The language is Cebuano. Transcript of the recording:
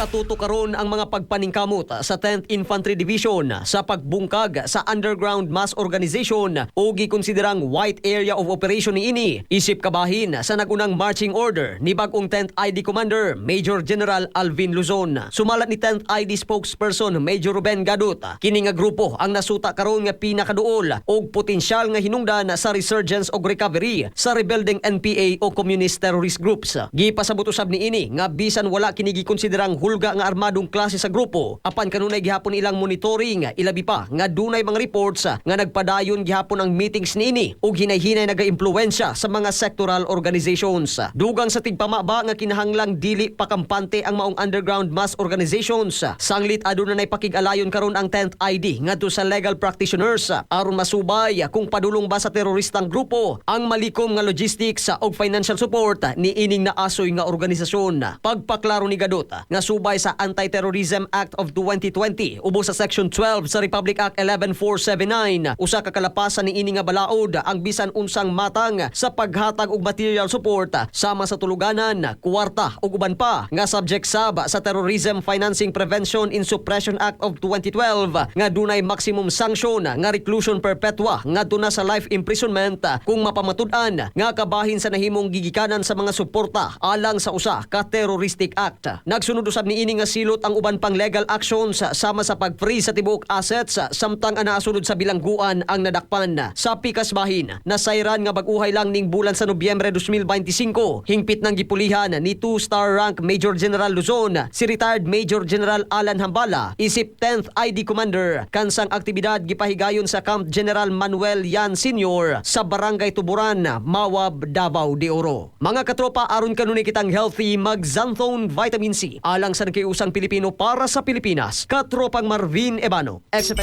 Nakatutok karon ang mga pagpaningkamot sa 10th Infantry Division sa pagbungkag sa underground mass organization o gikonsiderang white area of operation niini, isip kabahin sa nagunang marching order ni bag-ong 10th ID Commander Major General Alvin Luzon. Sumalat ni 10th ID spokesperson Major Ruben Gadut, kini nga grupo ang nasuta karon nga pinakaduol og potensyal nga hinungdan sa resurgence og recovery sa rebuilding NPA o communist terrorist groups. Gipasabot usab niini nga bisan wala kini gikonsiderang hulga nga armadong klase sa grupo, apan kanunay gihapon ilang monitoring, ilabi pa nga dunay mga reports nga nagpadayon gihapon ang meetings niini ug hinay-hinay nagaimpluwensya sa mga sectoral organizations. Dugang sa tigpamaba nga kinahanglang dili pakampante ang maong underground mass organizations, sanglit aduna nay pakig-alayon karon ang 10th ID ngadto sa legal practitioners aron masubay kung padulong ba sa teroristang grupo ang malikom nga logistics ug financial support ni ining naasoy nga organisasyon. Pagpaklaro ni Gadot nga subay sa Anti-Terrorism Act of 2020 ubos sa Section 12 sa Republic Act 11479, usa ka kalapasan ni ini nga balaod ang bisan unsang matang sa paghatag og material support sama sa tuluganan, kwarta ug uban pa nga subject sab sa Terrorism Financing Prevention and Suppression Act of 2012 nga dunay maximum sanction nga reclusion perpetua ngadto na sa life imprisonment kung mapamatud-an nga kabahin sa nahimong gigikanan sa mga suporta alang sa usa ka terroristic act. Nagsunod usab niini nga silot ang uban pang legal actions sama sa pag-freeze sa tibuok assets samtang ang naasulod sa bilangguan ang nadakpan. Sa pikas bahin, nasayran nga bag-uhay lang ning bulan sa Nobyembre 2025, hingpit nang gipulihan ni 2-star rank Major General Luzon si retired Major General Alan Hambala isip 10th ID Commander kansang aktibidad gipahigayon sa Camp General Manuel Yan Sr. sa Barangay Tuburan, Mawab, Davao de Oro. Mga katropa, aron kanunay kitang healthy, mag Xanthone Vitamin C. Alang sa nagkiusang Pilipino para sa Pilipinas, Katropang Marvin Ebano, XFM.